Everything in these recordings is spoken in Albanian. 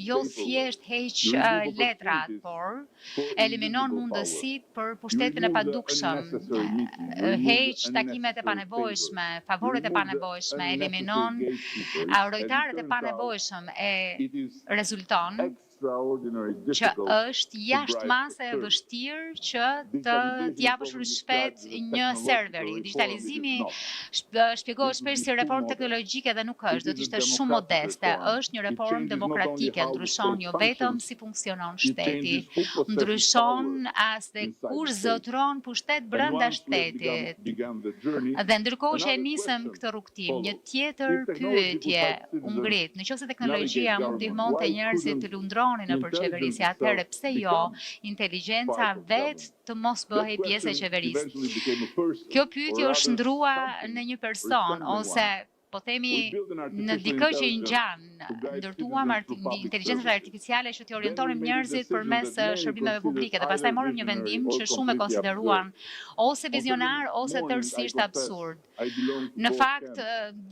jo thjesht heq letrat, por eliminon mundësitë për pushtetin e padukshëm, heq takimet e panevojshme, favoret e panevojshme, eliminon rojtarët e panevojshëm e rezulton që është jashtë mase e vështirë që të japësh ryshfet një serveri. Digitalizimi shpjegohet shpesh si reformë teknologjike dhe nuk është, do të ishte shumë modeste. Është një reformë demokratike, ndryshon jo vetëm si funksionon shteti, ndryshon as dhe kush zotëron pushtet brenda shtetit. Dhe ndërkohë që e nisëm këtë rrugëtim, një tjetër pyetje u ngrit. Në qoftë se teknologjia mund ndihmonte njerëzit të lundronin nëpër qeverisje, atëherë pse jo inteligjenca vetë të mos bëhej pjesë e qeverisë? Kjo pyetje u shndërrua në një person ose po themi në dikë që i ngjan. Ndërtuam inteligjencën artificiale që t'i orientonim njerëzit përmes shërbimeve publike dhe pastaj morëm një vendim që shumë e konsideruan ose vizionar ose tërësisht absurd. Në fakt,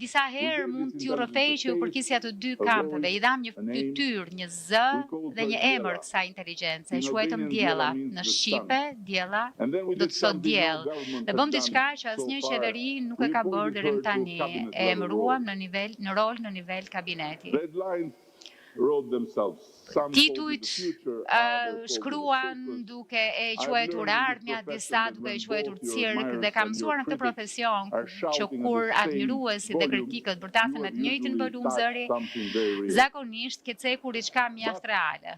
disa herë mund t'ju rrëfej që ju përkisja të dy kampeve. I dham një fytyrë, një zë dhe një emër kësaj inteligjence. E quajtëm Diella. Në shqipe, Diella do të thotë diell. Dhe bëm diçka që asnjë qeveri nuk e ka bërë deri më tani. E emëruam në nivel në rol në nivel kabineti. Titujt shkruan duke e quajtur ardhmja, disa duke e quajtur cirk dhe kam mësuar në këtë profesion që kur admiruesit dhe kritikët bërtasin me të njëjtin volum zëri, zakonisht ke cekur diçka mjaft reale.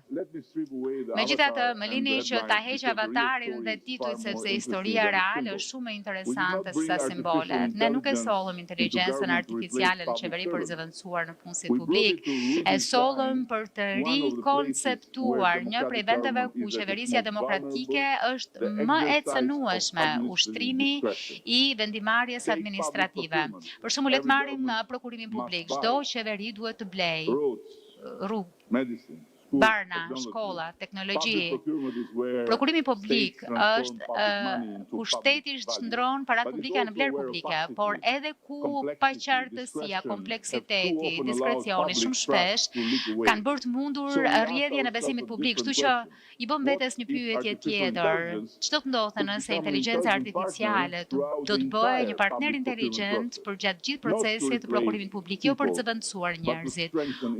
Megjithatë, më lini që ta heq avatarin dhe titujt sepse historia reale është shumë më interesante se sa simbolet. Ne nuk e sollëm inteligjencën artificiale në qeveri për zëvendësuar nëpunësit publik, e sollëm për të rikonceptuar një prej vendeve ku qeverisja demokratike është më e cënueshme, ushtrimi i vendimarrjes administrative. Për shembull, le të marrim prokurimin publik. Çdo qeveri duhet të blejë rrugë, barna, shkolla, teknologji. Prokurimi publik është ku shteti shndërron paratë publike në vlerë publike, por edhe ku paqartësia, kompleksiteti, diskrecioni shumë shpesh kanë bërë të mundur rrjedhjen e besimit publik. Kështu që i bëm vetes një pyetje tjetër. Ç'do të ndodhte nëse inteligjenca artificiale do të bëhej një partner inteligjent përgjatë gjithë procesit të prokurimit publik, jo për të zëvendësuar njerëzit,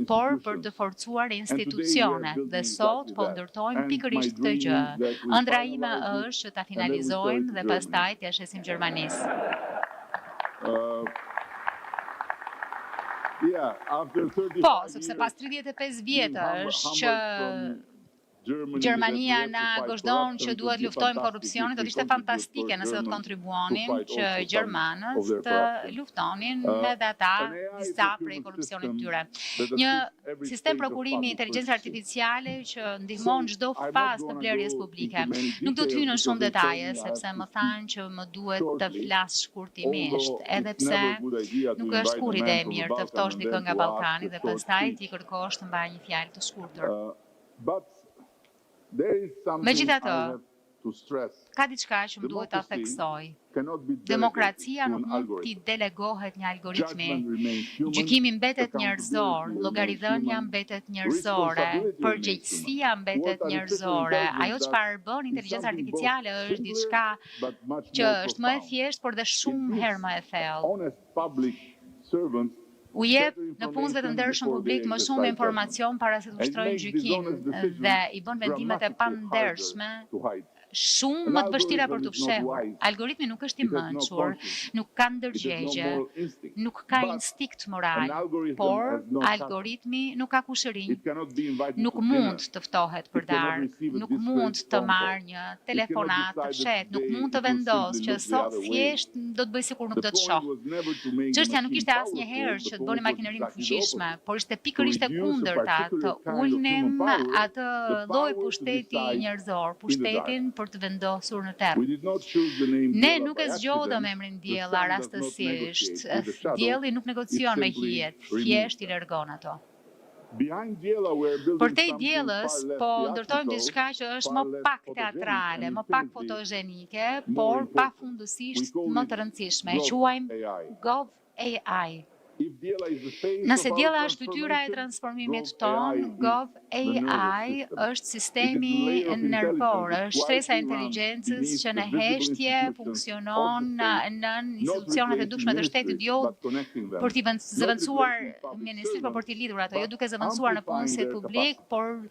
por për të forcuar institucionet. Dhe sot po ndërtojmë pikërisht këtë gjë. Ëndrra ime është që ta finalizojmë dhe pastaj t'ia shesim Gjermanisë. Po, sepse pas 35 vjetësh që Gjermania na gozhdon që duhet luftojmë korrupsionin, do të ishte fantastike nëse do të kontribuonim që gjermanët të luftonin edhe ata disa prej korrupsionit tyre. Një sistem prokurimi inteligjencë artificiale që ndihmon çdo fazë të blerjes publike. Nuk do të hyj në shumë detaje sepse më thanë që më duhet të flas shkurtimisht, edhe pse nuk është kurrë ide e mirë të ftosh dikë nga Ballkani dhe pastaj t'i kërkosh të mbajë një fjalë të shkurtër. Megjithatë, ka diçka që më duhet ta theksoj. Demokracia nuk mund t'i delegohet një algoritmi. Gjykimi mbetet njerëzor, llogaridhënia mbetet njerëzore, përgjegjësia mbetet njerëzore. Ajo çfarë bën inteligjenca artificiale është diçka që është më e thjeshtë, por dhe shumë herë më e thellë. U jep nëpunësve të ndershëm publik më shumë informacion para se të ushtrojnë gjykim dhe i bën vendimet e pandershme shumë më të vështira për t'u fshehur. Algoritmi nuk është i mençur, nuk ka ndërgjegje, nuk ka instinkt moral, por algoritmi nuk ka kushërinj, nuk mund të ftohet për darkë, nuk mund të marrë një telefonatë të fshehtë, nuk mund të vendosë që sot thjesht do të bëj sikur nuk do të shoh. Çështja nuk ishte asnjëherë që të bënim makinerinë të fuqishme, por ishte pikërisht e kundërta, të ulnim atë lloj pushteti njerëzor, pushtetin për të vendosur në terr. Ne nuk e zgjodhëm emrin Diella rastësisht. Dielli nuk negocion me hijet, thjesht i largon ato. Përtej Diellës, po ndërtojmë diçka që është më pak teatrale, më pak fotogjenike, por pafundësisht më të rëndësishme. E quajmë Gov AI. Nëse Diella është fytyra e transformimit tonë, Gov AI është sistemi nervor, është shtresa e inteligjencës që në heshtje funksionon nën institucionet e dukshme të shtetit, jo për t'i zëvendësuar ministritë, por për t'i lidhur ato, jo duke zëvendësuar nëpunësit publik, por